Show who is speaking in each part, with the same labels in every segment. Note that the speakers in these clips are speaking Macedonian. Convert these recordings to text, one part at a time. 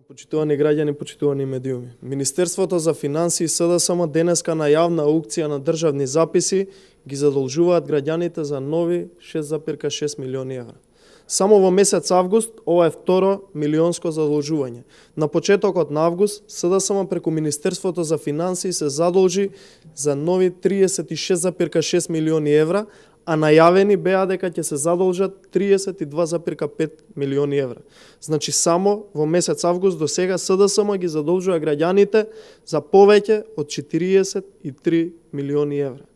Speaker 1: Почитувани граѓани, почитувани медиуми. Министерството за финансии и СДСМ денеска на јавна аукција на државни записи ги задолжуваат граѓаните за нови 6,6 милиони евра. Само во месец август ова е второ милионско задолжување. На почетокот на август СДСМ преку Министерството за финансии се задолжи за нови 36,6 милиони евра, а најавени беа дека ќе се задолжат 32,5 милиони евра. Значи само во месец август до сега СДСМ ги задолжува граѓаните за повеќе од 43 милиони евра.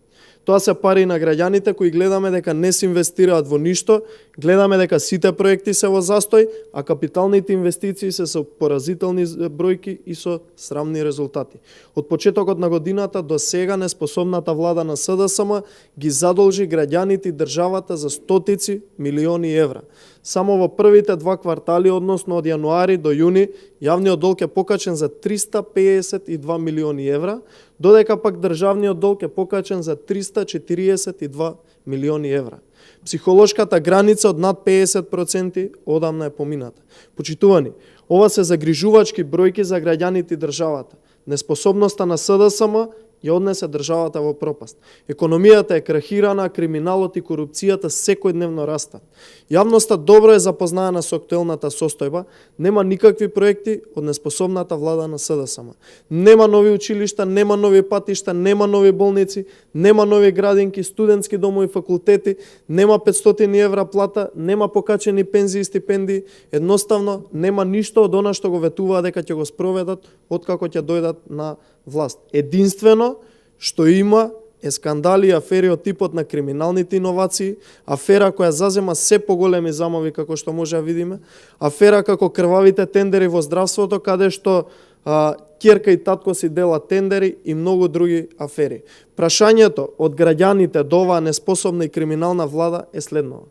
Speaker 1: Тоа се пари на граѓаните кои гледаме дека не се инвестираат во ништо, гледаме дека сите проекти се во застој, а капиталните инвестиции се со поразителни бројки и со срамни резултати. Од почетокот на годината до сега неспособната влада на СДСМ ги задолжи граѓаните и државата за стотици милиони евра. Само во првите два квартали, односно од јануари до јуни, јавниот долг е покачен за 352 милиони евра, додека пак државниот долг е покачен за 342 милиони евра. Психолошката граница од над 50% одамна е помината. Почитувани, ова се загрижувачки бројки за граѓаните и државата. Неспособноста на СДСМ ја однесе државата во пропаст. Економијата е крахирана, криминалот и корупцијата секојдневно растат. Јавноста добро е запознаена со актуелната состојба, нема никакви проекти од неспособната влада на СДСМ. Нема нови училишта, нема нови патишта, нема нови болници, нема нови градинки, студентски домови, факултети, нема 500 евра плата, нема покачени пензии и стипендии, едноставно нема ништо од она што го ветуваа дека ќе го спроведат откако ќе дојдат на власт. Единствено што има е скандали и афери од типот на криминалните иновации, афера која зазема се поголеми замови како што може да видиме, афера како крвавите тендери во здравството, каде што ќерка и татко си делат тендери и многу други афери. Прашањето од граѓаните до оваа неспособна и криминална влада е следното.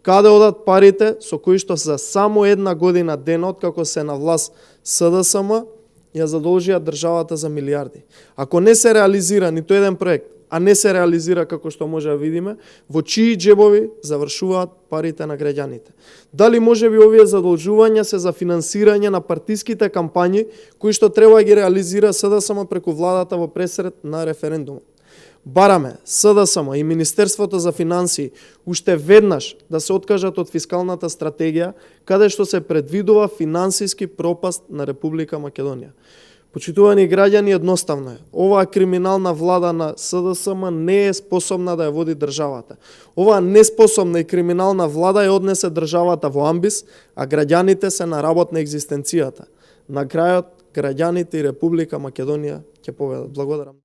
Speaker 1: Каде одат парите со кои што за само една година денот како се на власт СДСМ ја задолжија државата за милиарди? Ако не се реализира ниту еден проект, а не се реализира како што може да видиме, во чии џебови завршуваат парите на граѓаните? Дали можеби овие задолжувања се за финансирање на партиските кампањи кои што треба да ги реализира СДСМ преку владата во пресред на референдумот? Бараме СДСМ и Министерството за финансии уште веднаш да се откажат од фискалната стратегија, каде што се предвидува финансиски пропаст на Република Македонија. Почитувани граѓани, едноставно е. Оваа криминална влада на СДСМ не е способна да ја води државата. Оваа неспособна и криминална влада ја однесе државата во амбис, а граѓаните се на работ на екзистенцијата. На крајот, граѓаните и Република Македонија ќе победат. Благодарам.